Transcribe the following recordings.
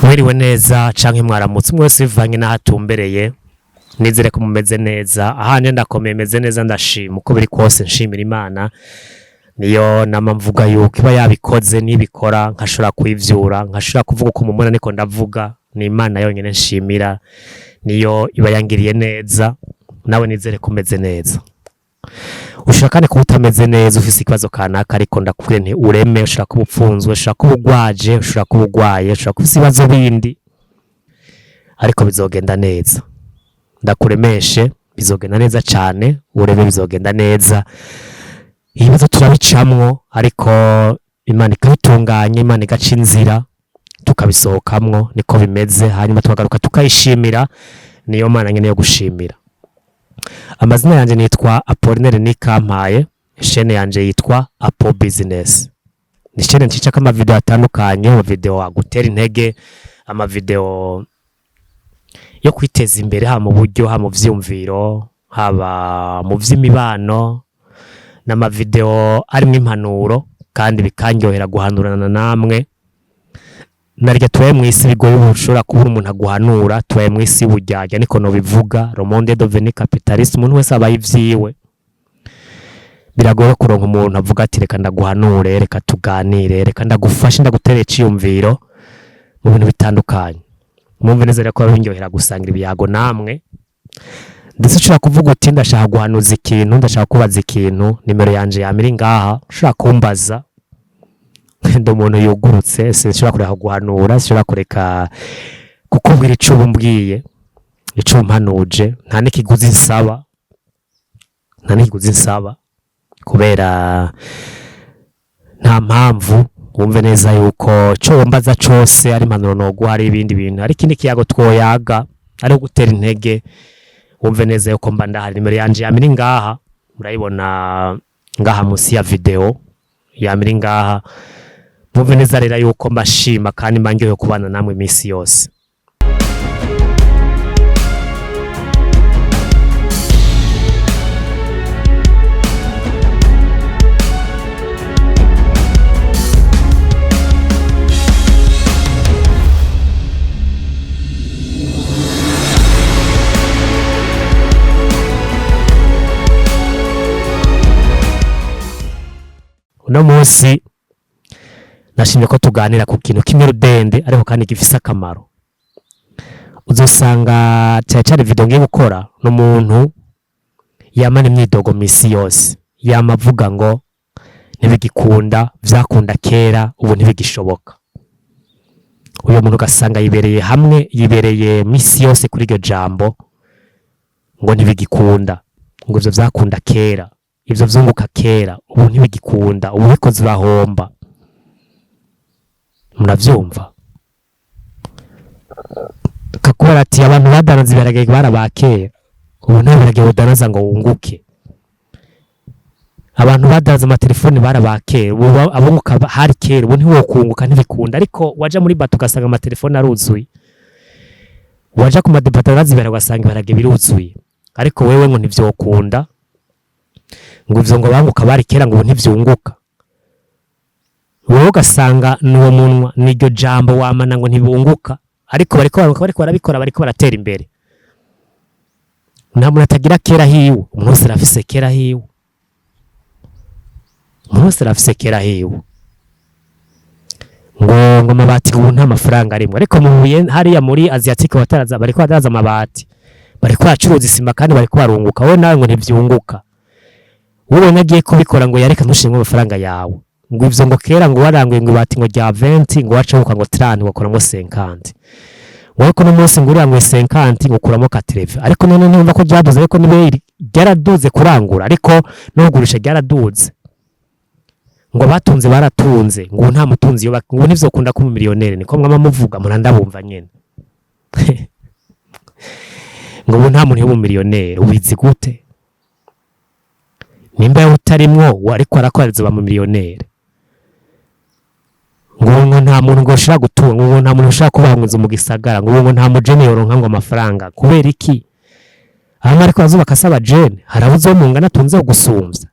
Mwiriwe neza canke mwaramutse umwe wese bivanye n'aho atumbereye. Nizere ko mumeze neza. Ahanje ndakomeye, meze neza, ndashima uko biri kose. Nshimira Imana, niyo nama mvuga yuko iba yabikoze nibikora nkashobora kwivyura, nkashobora kuvuga uko mumubona niko ndavuga. Ni Imana yonyene nshimira, niyo iba yangiriye neza. Nawe nizere ko umeze neza. Ushobora kandi kuba utameze neza, ufise ikibazo kanaka, ariko ndakubwiye nti ureme. Ushobora kuba upfunzwe, ushobora kuba ugwaje, ushobora kuba ugwaye, ushobora kuba ufise ibibazo bindi, ariko bizogenda neza. Ndakuremeshe, bizogenda neza cane. Urebe, bizogenda neza. Ibibazo turabicamwo, ariko Imana ikabitunganya, Imana igaca inzira tukabisohokamwo. Niko bimeze, hanyuma tukagaruka tukayishimira. Niyo Mana nyene yo gushimira. Amazina yanje nitwa Apollinaire Nikampaye. Chaîne yanje yitwa Apo Business. Ni chaîne ncicako amavideo atandukanye, amavideo agutera intege, amavideo yo kwiteza imbere, haba mu buryo, haba mu vyiyumviro, haba mu vy'imibano, n'amavideo arimwo impanuro, kandi bikanryohera guhanurana namwe. Narya tubaye mw'isi bigoye, ubu ushobora kubura umuntu aguhanura. Tubaye mw'isi y'uburyarya, niko nobivuga. Le monde est devenu capitaliste, umuntu wese abaye ivyiwe. Biragoye kuronka umuntu avuga ati: "Reka ndaguhanure, reka tuganire, reka ndagufashe, ndaguterere iciyumviro mu bintu bitandukanye." Mwumve neza rero ko bindyohera gusangira ibiyago namwe. Ndetse ushobora kuvuga uti: "Ndashaka guhanuza ikintu, ndashaka kubaza ikintu." Nimero yanje yama iri ngaha, ushobora kumbaza. Ndi umuntu yugurutse, sinshobora kureka guhanura, sinshobora kureka kukubwira ico umbwiye, ico umpanuje. Nta n'ikiguzi nsaba, nta n'ikiguzi nsaba, kubera nta mpamvu. Wumve neza yuko ico wombaza cose, ari impanuro noguha, ari ibindi bintu, ari ikindi kiyago twoyaga, ari gutera intege, wumve neza yuko mba ndahari. Nimero yanje yama iri ngaha, murayibona ngaha munsi ya video, yama iri ngaha. Mwumve neza rero yuko mbashima kandi mba ndyohewe kubana namwe iminsi yose. Uno munsi nashimye ko tuganira ku kintu kimwe rudende, ariko kandi gifise akamaro. Uzosanga cyane cyane video ngiye gukora n'umuntu yamana imyidogo misi yose, yama avuga ngo ntibigikunda, vyakunda kera, ubu ntibigishoboka. Uyo muntu ugasanga yibereye hamwe, yibereye misi yose kuri iryo jambo ngo ntibigikunda, ngo ivyo vyakunda kera, ivyo vyunguka kera, ubu ntibigikunda, ubu ubikoze urahomba. Muravyumva kakubara ati: "Abantu badandaza ibiharage barabakera, ubu nta biharage wodandaza ngo wunguke. Abantu badandaza amatelefoni barabakera, ubu abunguka hari kera, ubu ntiwokunguka, ntibikunda." Ariko waja muri bato ugasanga amatelefoni aruzuye, waja ku madepata badandaza ibiharage ugasanga ibiharage biruzuye, ariko wewe ngo ntivyokunda, ngo ivyo ngo banguka bari kera, ngo ubu ntivyunguka. Wowe ugasanga nuwo munwa, niryo jambo wamana ngo ntibunguka, ariko bariko barunguka, bariko barabikora, bariko baratera imbere. Nta muntu atagira kera hiwe, umuntu wese arafise kera hiwe, umuntu wese arafise kera hiwe. Ngo amabati ubu nta mafaranga arimwo, ariko mu Buye hariya muri Asiatique bataraza, bariko badaraza amabati, bariko baracuruza isima kandi bariko barunguka. Wowe nawe ngo ntivyunguka. Wowe agiye kubikora ngo yareka ntushimwe amafaranga yawe, ngo ivyo ngo kera ngo waranguye ngo ibati ngo rya 20, ngo waca ngo 30, ugakuramo 50, ngo ariko no munsi ngo uranguye 50 ngo ukuramo 80. Ariko none ntumva ko ryaduze? Ariko nibe ryaraduze kurangura, ariko no kugurisha ryaraduze. Ngo batunze baratunze, ngo nta mutunzi yo, ngo ntivyokunda kuba miliyoneri. Niko mwama muvuga, murandabumva nyene, ngo ubu nta muntu yoba miliyoneri. Ubizi gute? Nimba utarimwo ariko arakora azoba mu miliyoneri. Ngo nta muntu ngo ushobora gutunga, ngo nta muntu ushobora kubaha inzu mu gisagara, ngo nta mujene yoronka ngo amafaranga. Kubera iki? Hama ariko bazubaka asaba jene, harabuze uwo mungana atunze gusumvya,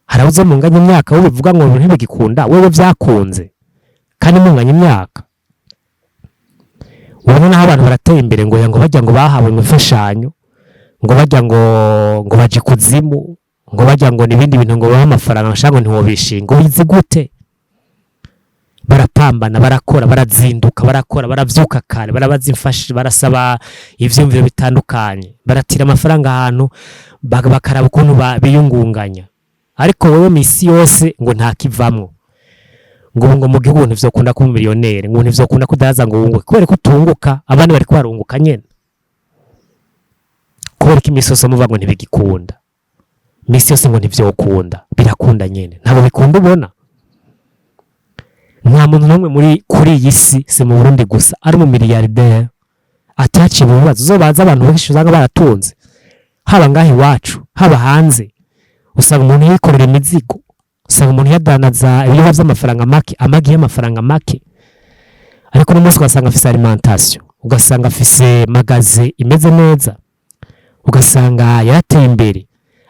harabuze uwo munganya imyaka. Wowe bivuga ngo ntibigikunda, wewe vyakunze kandi munganya imyaka. Noneho abantu barateye imbere, ngo ya, ngo bajya, ngo bahawe ngo imfashanyo, ngo bajya, ngo baje kuzimu, ngo bajya, ngo n'ibindi bintu, ngo bahe amafaranga bashaka, ngo ntiwobishinga. Ubizi gute? Barapambana, barakora, barazinduka, barakora, baravyuka kare, barabaza imfashi, barasaba ivyumviro bitandukanye, baratira amafaranga ahantu, bakaraba ukuntu biyungunganya. Ariko wowe misi yose ngo ntakivamwo, ngo ubu ngo mu gihugu ntivyokunda kuba miliyoneri, ngo ntivyokunda kudaza, ngo wunguke. Kubera ko utunguka, abandi bariko barunguka nyene. Kubera ko imisi yose muvuga ngo ntibigikunda, misi yose ngo ntivyokunda, birakunda nyene. Ntabwo bikunda. Ubona nta muntu n'umwe muri kuri iyi si, si mu Burundi gusa, ari mu milliardaire ataciye mu bibazo. Uzobaza abantu benshi usanga baratunze, haba ngaha iwacu, haba hanze, usanga umuntu yikorera imizigo, usanga umuntu yadanaza ibiyoba vy'amafaranga make, amagi y'amafaranga make, ariko uno munsi ugasanga afise alimentation, ugasanga afise magasin imeze neza, ugasanga yarateye imbere,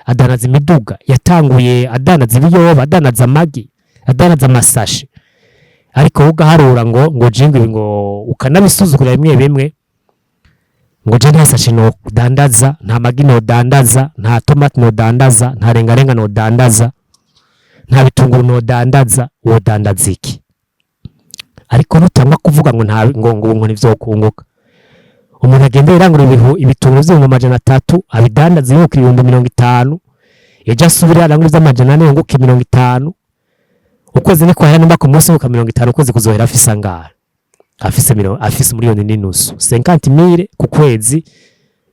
adanaza imiduga. Yatanguye adanaza ibiyoba, adanaza amagi, adanaza amasashe. Ariko wowe ugaharura ngo jingo ibi, ngo ukanabisuzugura bimwe bimwe, ngo je nta sashe nodandaza, nta magi nodandaza, nta tomati nodandaza, nta rengarenga nodandaza, nta bitunguru nodandaza. Wodandaza iki? Ariko nutangwa kuvuga ngo nta ngo ntivyokunguka. Umuntu agenda yirangura ibitunguru vy'ibihumbi 300, abidandaza yunguka 50,000, ejo asubira arangura ivy'amajana 4, yunguka 50. Ukwezi niko hera, nimba ku munsi wunguka 50, ukwezi kuzohera afise angahe? Afise afise 1.5 million, 50 mille ku kwezi,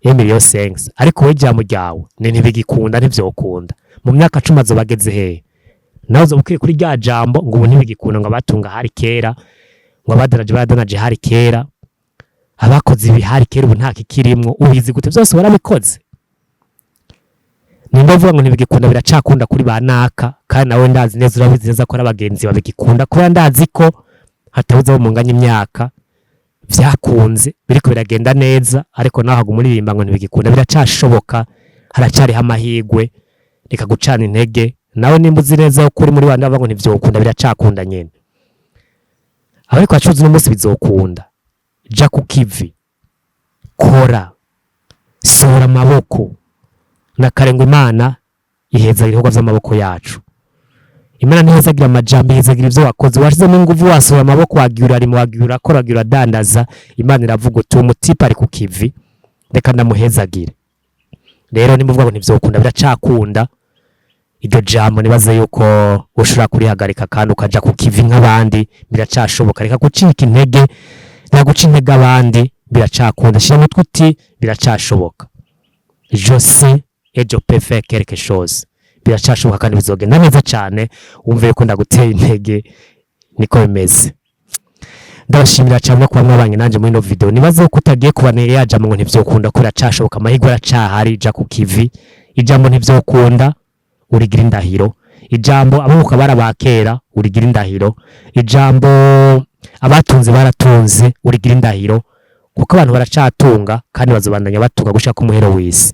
1.5 million. Ariko wowe ijambo ryawe ni ntibigikunda, ntivyokunda. Mu myaka 10 azoba ageze hehe? Nawe uzoba ukwiye kuri rya jambo ngo ubu ntibigikunda, ngo abatunga hari kera, ngo abadanaje baradanaje hari kera, abakoze ibi hari kera, ubu nta kikirimwo. Ubizi gute? Byose warabikoze. Nimba uvuga ngo ntibigikunda, biracakunda kuri ba naka. Kandi nawe ndazi neza, urabizi neza ko ari abagenzi babigikunda, kubera ndazi ko hatabuze abo munganya imyaka vyakunze, biriko biragenda neza. Ariko nawe haguma uririmba ngo ntibigikunda. Biracashoboka, haracariho amahigwe. Reka gucana intege. Nawe nimba uzi neza ko uri muri bandi bavuga ngo ntivyokunda, biracakunda nyene. Abariko bacuruza uno munsi, bizokunda. Ja ku kivi, kora, sohora amaboko. Na kare ngo Imana iheza ibikorwa vy'amaboko yacu. Imana ntihezagira amajambo, ihezagira ivyo wakoze. Washizemo inguvu, wasohora amaboko, wagiye urarima, wagiye urakora, wagiye uradandaza. Imana iravuga uti: "Uwo mutipe ari ku kivi, reka ndamuhezagire." Rero nimba uvuga ngo ntivyokunda, biracakunda. Iryo jambo nibaze yuko ushobora kurihagarika kandi ukaja ku kivi nk'abandi. Biracashoboka. Reka gucika intege, reka guca intege abandi. Biracakunda. Shira umutwe uti: "Biracashoboka, je sais et je peux faire quelque chose." Biracashoboka kandi bizogenda neza cane. Wumve yuko ndaguteye intege, niko bimeze. Ndabashimira cyane kuba mwabanye nanje muri ino video. Nibaze ko utagiye kuba yajambo ngo ntivyokunda, ko biracashoboka, amahirwe aracahari. Ja ku kivi. Ijambo ntivyokunda urigira indahiro, ijambo abuka barabakera urigira indahiro, ijambo abatunze baratunze urigira indahiro, kuko abantu baracatunga kandi bazobandanya batunga gushika ku muhero w'isi.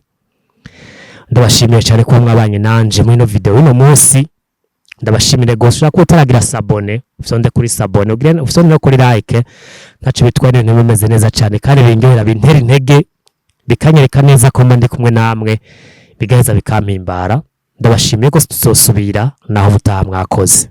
Ndabashimiye cyane kuba mwabanye nanje muri ino video uno munsi. Ndabashimire gose. Ushobora kuba utaragira s'abonner, ufyonde kuri s'abonner, ugire ufyonde no kuri like. Ntaco bitwaye, ibintu bimeze neza cyane kandi binyohera, bintera intege, bikanyereka neza ko mba ndi kumwe namwe, bigaheza bikampimbara. Ndabashimiye ko tuzosubira naho ubutaha. Mwakoze.